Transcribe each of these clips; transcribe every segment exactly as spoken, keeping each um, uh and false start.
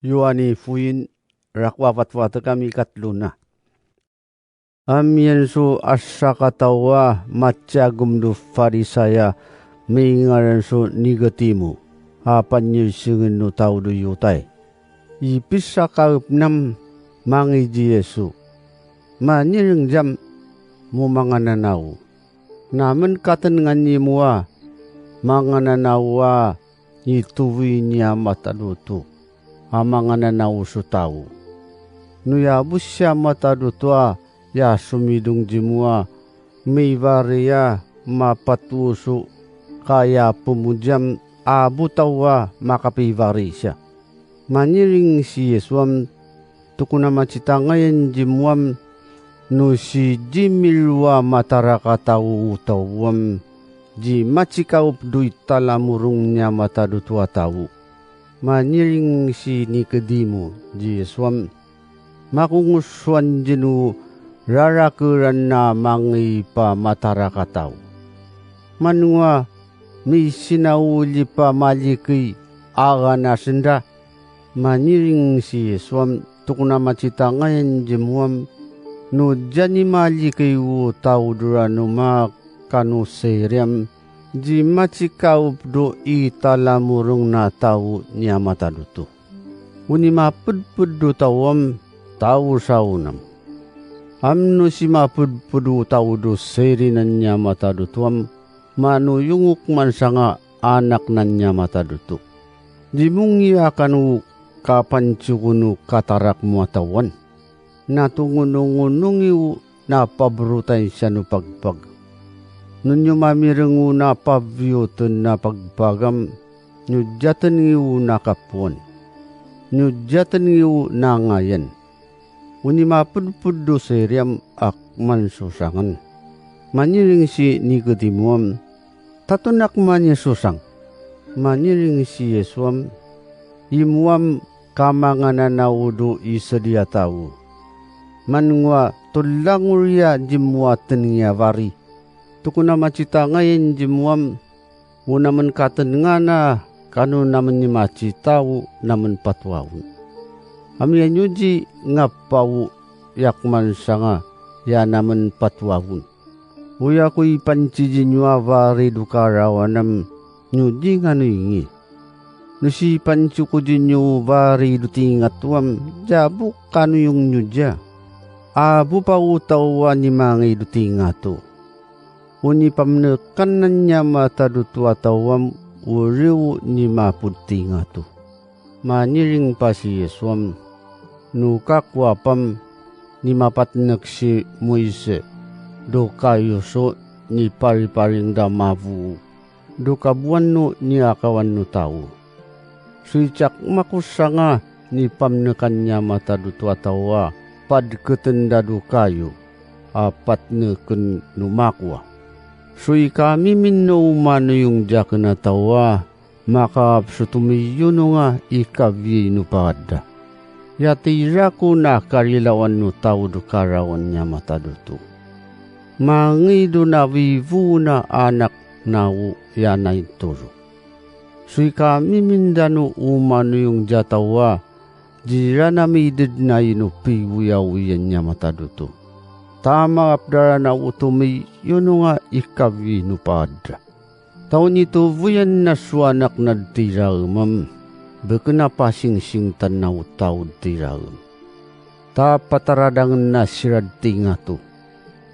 Yohane Fuyin, rakwa patpatag kami katlo na. Amiyan so asya ka tawa matiyagom do Farisaya, may ngaran so Nicodemo, ha panyirsingan no tawo do Yutay. Ipisa ka epnam, mangay di Yesu, "Maniring diyam, mo mangananawo. Naman katengan nimo a, mangananawo a, ituwi niya mataduto, a mangananawo so tawo. No yabos siya mataduto a, ya sumidong dimo a, may bari ya, mapatuso, kaya pumudiyam, abo tawo a, makapibari siya." Maniring si Yesu am, "Tukon a matsitangayan dimo am, no si Jimil wa mataraka tawo utaw am, di matsikaop do italamurong niya mataduto a tawo." Maniring si Nicodemo, di Yesu am, "Makongosuan dino rarakeran na mangay pa mataraka tawo. Man ngwa may sinauli pa malikay, agan na sinda?" Maniring si Yesu am, "Tukon a matsitangayan dimo am, no diyani malikay o tawo do ranoma kano siri am, di matsikaop do italamurong na tawo niya mataduto. Uni mapudpud do tawo am, tawo sa unam. Am no si mapudpud o tawo do siri na niya mataduto am, manuyongok man siya nga anak na niya mataduto. Di mo ngiya kano kapantsukon o katarak mo a tawan. Natungonongonong iyo na pabrotayan siya no pagpag. No niyo mamireng o na pabiyuton na pagpag am, niyo diyatun iyo na kapuan. Niyo diyatun iyo na ngayan. Uni mapudpud do siri am ak mansusangan." Maniring si Nicodemo am, "Taton ak manisusang?" Maniring si Yesu am, "Imo am kamangananawo do isadi a tawo. Man ngwa tolangori ya dimo a tengi a bari. Tukon a matsitangayan dimo am, o naman katengan na kano naman ni matsitawo naman patuawon. Amiyan iyo di nga pawo, yak man siya nga ya naman patuawon. Uya ko ipantsi diniyo a bari do karawan am, niyo di ngano ingi. No sipantsi ko diniyo bari do tingato am, diyabo kanuyong niyo diya. Abo pa o tawo a nimangay do tingato. Uni pamnekan na niya mataduto a tawo am, uriw ni mapod tingato." Maniring pa si Yesu am, "No kakwa pam, ni mapatnek si Moise, do kayo so ni pariparing da mabuo, do kabuan no ni akawan no tawo. Soy tiyak makusa nga ni pamnekan niya mataduto a tawo a padketen da do kayo, a patneken no makwa. Soy kamimin no umanuyong diyaken a tawo a makaap so tumiyono nga ikabiyay no paadda. Ya tira ko nakarilawan no tawo do karawan niya mataduto. Mangay do nabibuon a anak nawo ya nahintoro. Soy kamimin da no umanuyong diya tawo a, dira na midednay no piwiyawiyay niya mataduto. Ta maap dara nawo tumiyono nga ikabiyay no paadda. Ta uni tubuyan na so anak na dida tiraem am, beken na pasingsingtan nawo tawo dida tiraem. Ta pataradangen na sira dida tingato.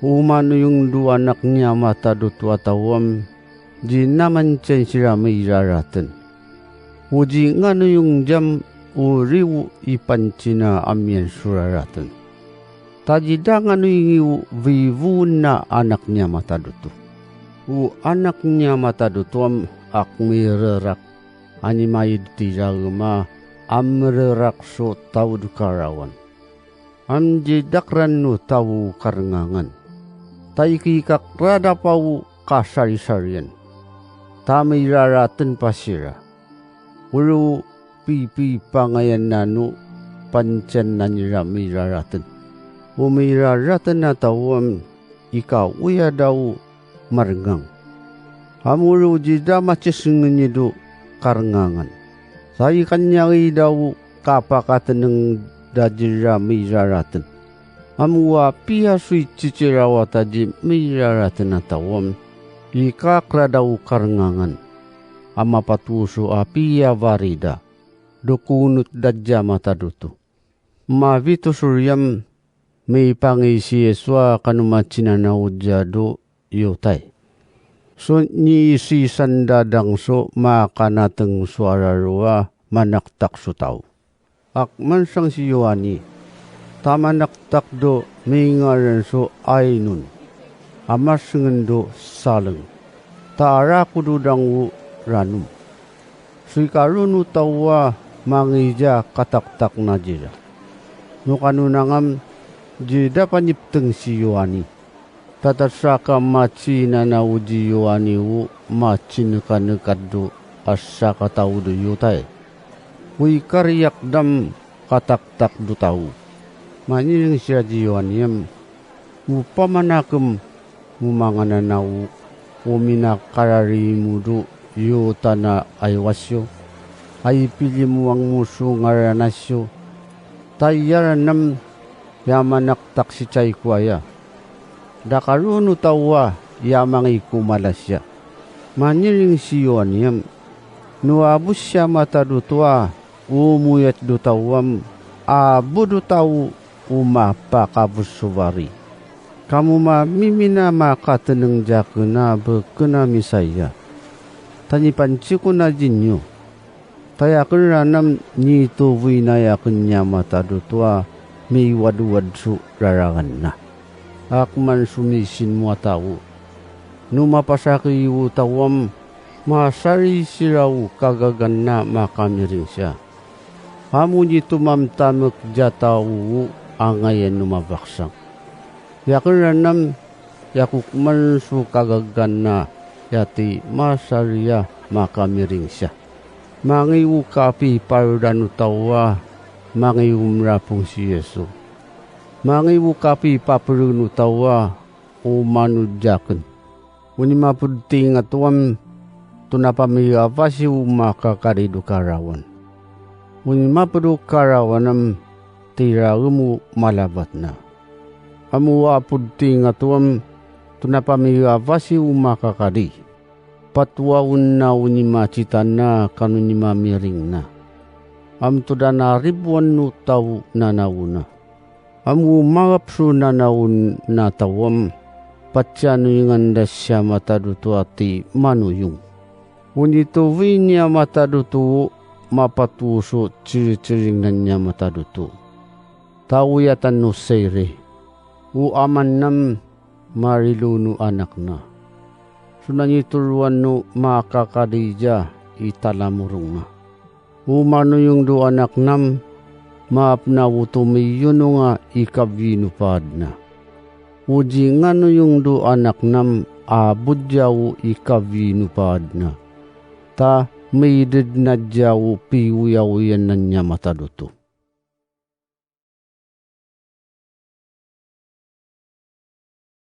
Umanuyong do anak niya mataduto a tawo am, di naman tiyan sira miraraten. O di nganuyong diyam, uriw ipantsi na amiyan so raraten. Ta dida ngano ingi o bibuon na anak niya mataduto. O anak niya mataduto am ak mirerak, ani mayad dida tiraem a mirerak so tawo do karawan. Am di dakran no tawo karngangan. Ta ikikakra da pa o kasarisarian. Ta miraraten pa sira. Uriw pipipangayan na no pantiyan na nira miraraten. O miraraten a tawo am ikauya daw marngang. Amo ro dida matsisngi nido karngangan. Sa ikanyari daw kapakatenengda dira may rarateng. Amo apiya so ichichirawata di may rarateng a tawo am, ikakra daw karngangan. An mapatuso apiya barida, dukunot dadya mataduto. Mabito suriyam, may pangisi Yesua kano matsinanawod ya do yutay. So niisisan dadang so makanateng so araruwa manaktak so tawo. Ak man sang si Yohani, ta manaktak do may ngaran so Ainon, a masngen do saleng, ta arako do dango ranom. So ikaruno tawo a mangiya kataktak na dira. No kano na ngam, dida panipteng si Yohani. Tatasaka matsinanawod di Yohani o matsinkankan do asaka tawo do yutay. Uy kariyak dam kataktak do tawo. Maniring siya di Yohani am, upama nakem mo mangananawo o minakararimo do yuta na ay wasyo, ay pilimuang mo so ngaran asyo, ta iya ranam ya manaktak si Chaykuaya. Dakaruno tawo a ya mangikumalas ya. Maniring si Yohani am, no abos ya mataduto a umuyat do tawo am, abo do tawo o mapakabos so bari. Kamo mamimina makateneng diyaken a beken a Messiah. Ta nipansi ko na dinyo. Ta yaken ranam nituboy na yaken niya mataduto a miwadwad so rarangan na. Ak man so misin mo a tawo. No mapasakay o tawo am, masari sira o kagagan na makamiring siya. Amo nitumamtamek dia tawo o angayan no mabaksang. Yaken ranam, yakok man so kagagan na yati masari a makamiring siya. Mangiwo kapipardan o tawo a mangiwomrapong si Yesu. Mangiwo kapipaperen o tawo a umano diyaken. Wen mapud ti ngatoam, to napamiyabasi o makakari do karawan. Wen mapud o karawanam, ti raem o malabat na. Amo apud ti ngatoam, to napamiyabasi o makakari. Patwaon na wen matsita na kano wen mamiring na. Am to da naribwan no tawo nanawona. Amo mangap so nanawon na tawo am, patianoyongan da siya mataduto a ti manuyong. Wen ituboy niya mataduto, mapatuso tsiritsiring na niya mataduto. Tawo yatan no sere, o aman nam marilo no anak na. So nanituruan no makakari diya italamurong na. O manuyong do anak nam, maap na o tumiyono nga ikabyi no paad na. O di nga nuyong do anak nam, abod diya o ikabyi no paad na. Ta mided na diya o piwiyawyan na niya mataduto.